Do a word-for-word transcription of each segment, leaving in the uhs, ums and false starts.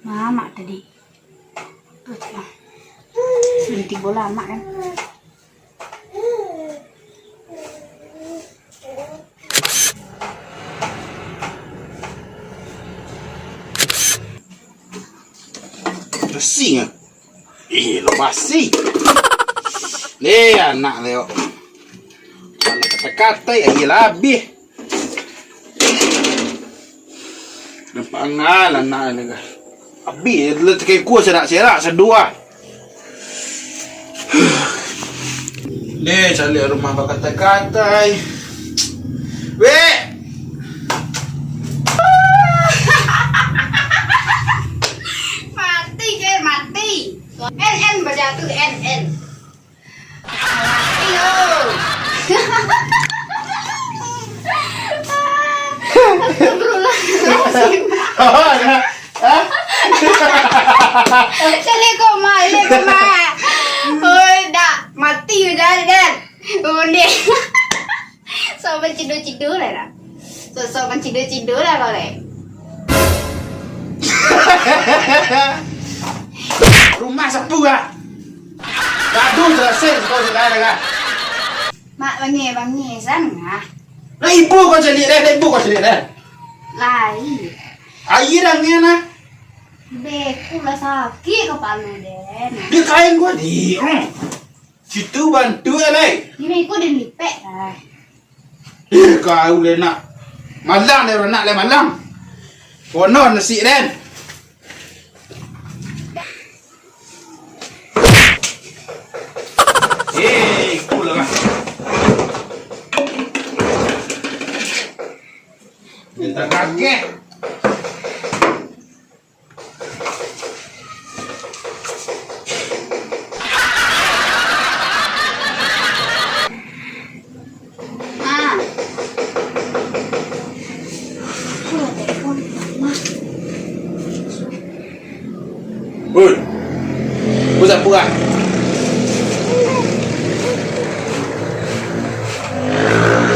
Mamak tadi. Tuh, cakap. Berhenti bola amak kan. Bersih ah. Eh, lo basi. Leh, anak leh. Katai-katai, aia lah abih. Nampak angal anak ni kan. Abih, lah takekua serak-serak sadua. Ni, caliak rumah bakatai-katai. Weh! Mati, Jer, mati. N N baca tu, N N. Mati, oh. Astagfirullahaladzim. Hah? Caliak koma, caliak koma. Oi, dak. Mati, Jer, Jer. Unik. Sok bacidu-cidu lah dah. Sok-sok bacidu-cidu lah kau leh. Rumah sapu lah. Gaduh selesai kau selai dah. Mak bangih-bangih sangat. Lah ibu kau caliak dah, lah ibu kau caliak dah. Lai. Aia dah angin lah. Beku lah sakik kapalo den. Dia kain gua di. Hmm. Situ bantu ya, Lai. Ini ikut dan lipek lah. Eh, kau le nak. Malang deh, nak le malang. Kono nasi den. Eh, ikut lah, Mak. Minta kaget. Ah. Oi. Kau siapa ah?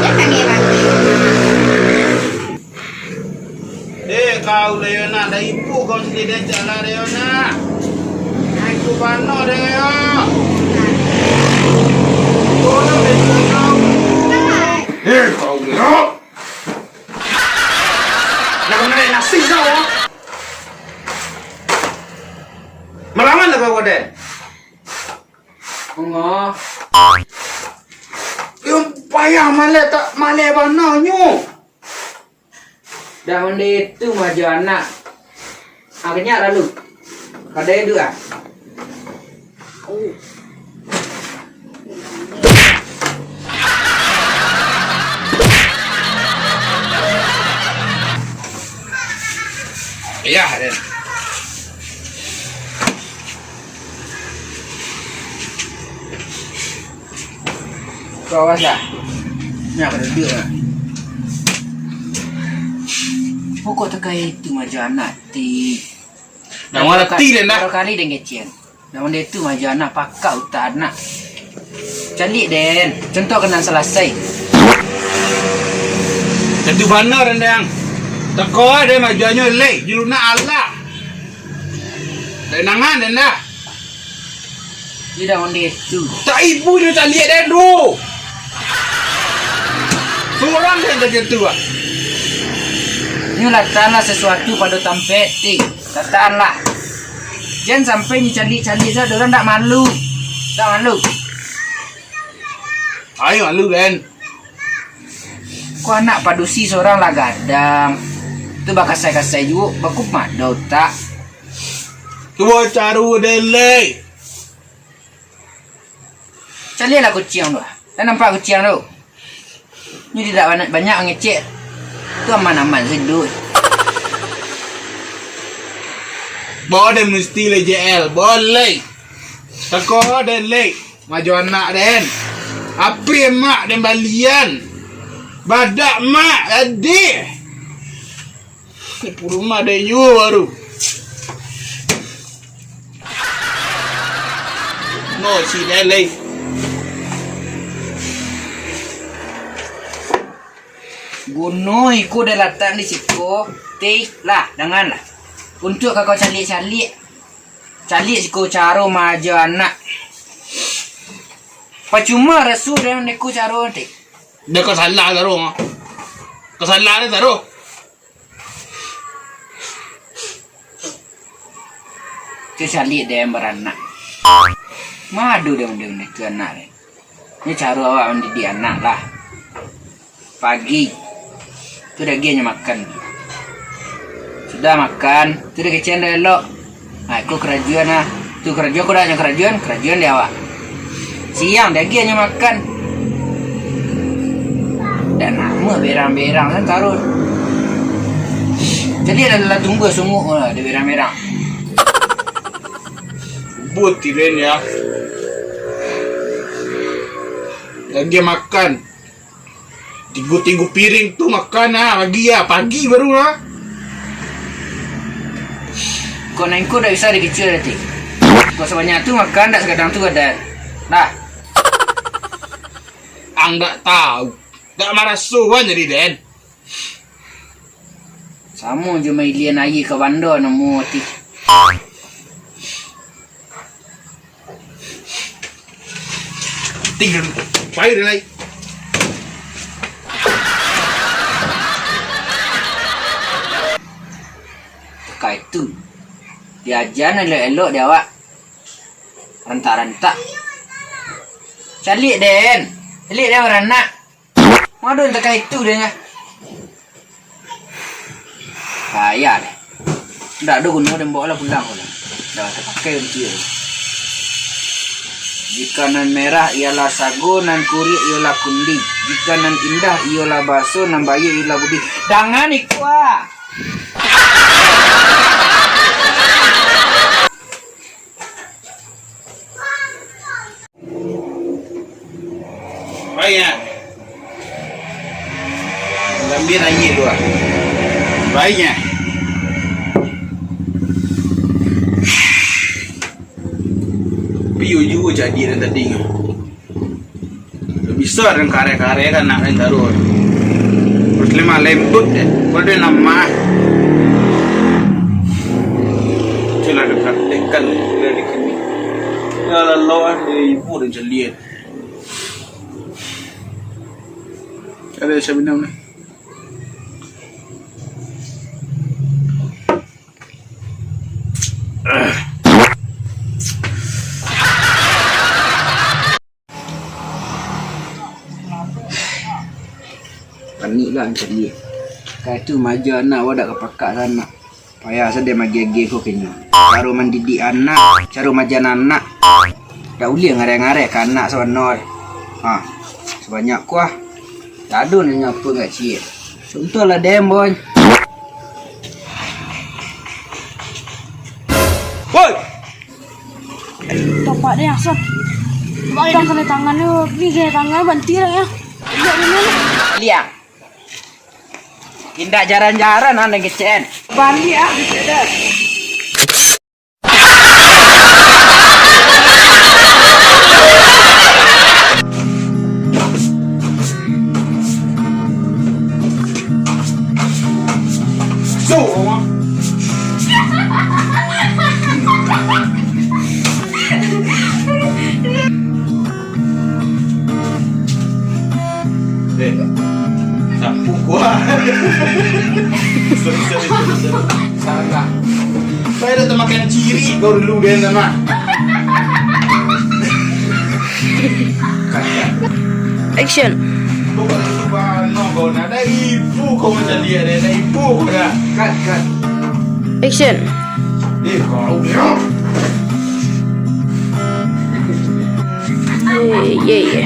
Jangan, Bang. Eh, kau Leona, dah ibu kau sendiri dah jalan Leona. Aku bano deh, yo. Tolong deh, tolong. Eh, kau Leona. Nak kena nasi kau. Melawan lah kau, Koden. Bungo. Yo, payah maleh tak maleh bana nyo. Dah onde tu maja anak. Akhirnya lalu. Kada iduik ah. Iya, Den. Kau awas lah. Nyak, kada duduak lah. Pokok takai itu maja anak ti. Dah ngarati den dah. Baru kali den kecil. Dah onde tu maja anak pakak utak anak. Caliak den. Contoh kena salasai. Tentu bana den dang. Teko den majanyo leh. Jelunak alah. Tenangan den dah. Tidak onde tu. Tak ibu nyo caliak den tu. Surang den macam tu ah. Nyo lataklah sesuatu pado tampek ti. Lataklah. Jan sampai nyo caliak-caliak sajo, urang dak malu. Dak malu. Ayo malu den. Ko anak padusi surang lah gadang. Tu bakasai-kasai juo, bakumado utak. Cubo caru den leh. Caliaklah kuciang tu. Dah nampak kuciang tu? Nyo tidak banyak, banyak mangecek. Tu aman-aman sajo. Bawa den mesti leh J L. Bawa leh. Teko den leh. Majo anak den. Api mak den balian. Badak mak tadi. Tipu rumah dek yo baru. No, si Lele. Guno iko dah latak di siko. Teh lah, janganlah. Untuak ka kau caliak-caliak, caliak siko caro maaja anak. Pacuma raso dek iko caro, Tik. Dah kau salah, Taro. Kau salah deh, Taro. Tu caliak dek baranak. Madu dek, dek, dek tu anak dek. Ni caro awak mandidik anak lah. Pagi, tu diagiahnyo makan. Sudah makan, tu dikecekan elok-elok. Ha, ko karajoan ah. Tu karajo ko dak nyo karajoan, karajoan di awak. Siang, diagiahnyo makan. Dak namuah berang-berang kan tarun. Jadi lah, lah tumbuah sunguk lah, di berang-berang. Buat tiren ya. Diagiah makan. Tigo-tigo piring tu makan ah, pagi ah, pagi baru ah. Kok nan ko dak bisa dikecil ati. Kok sabanyak tu makan, dak sagadang tu badan. Dah. Ang dak tahu. Dak maraso wan jadi den. Samo jo mailian aia ka bando namo ati. Tinggal. Baik, dah naik. Takah itu. Diaja nan elok-elok di awak. Rantak-rantak. Caliak den. Caliak den baranak. Mado nan takah itu den ah. Payah deh. Ndak ado guno den, bawa lah pulang ko lah. Dah tapakai untuak iyo. Jika nan merah ialah sago, nan kurik ialah kundi. Jika nan indah ialah baso, nan baiak ialah budi. Dangan iko ah. Baik, ya. Ambil aia tu, ah. Baik, ya. Piyo juo jadi dari tadi. Bisa dan kareh-kareh kan nak main taruh. Terus lemah lembut deh. Kau dia lamah. Itulah dekat-dekat, itulah dekat ni. Ya Allah, ibu dan celian. Ada saya minum ni. Panik lah mancaliak. Ka itu maja anak, wadak ka pakak sanak. Payah sadeh magi-agi ko kinyo. Caro mandidik anak, caro maja anak. Dak ulih ngareh-ngareh ka anak sabana. Ha, sabanyak ko ah. Dak ado nan nyapo ngak ciek. Contoh lah den, Boy. Woi! Topak deh, Hasan. Bang, kena tangan tu. Ni kena tangan, banti lah ya. Liang. Indak jaran-jaran, ah, nan kecek, kan? Baliak, ah, kecek dah. Eh, sapu kuah. Sorry, sorry, sorry, sorry. Salah. Saya dah termakan ciri kau dulu, Ben, sama. Action. Bukan subhanallah, kau nak ada ibu kau macam dia, ada ibu kau dah. Cut, cut. Action. Eh, kau dia. Ye, ye, ye.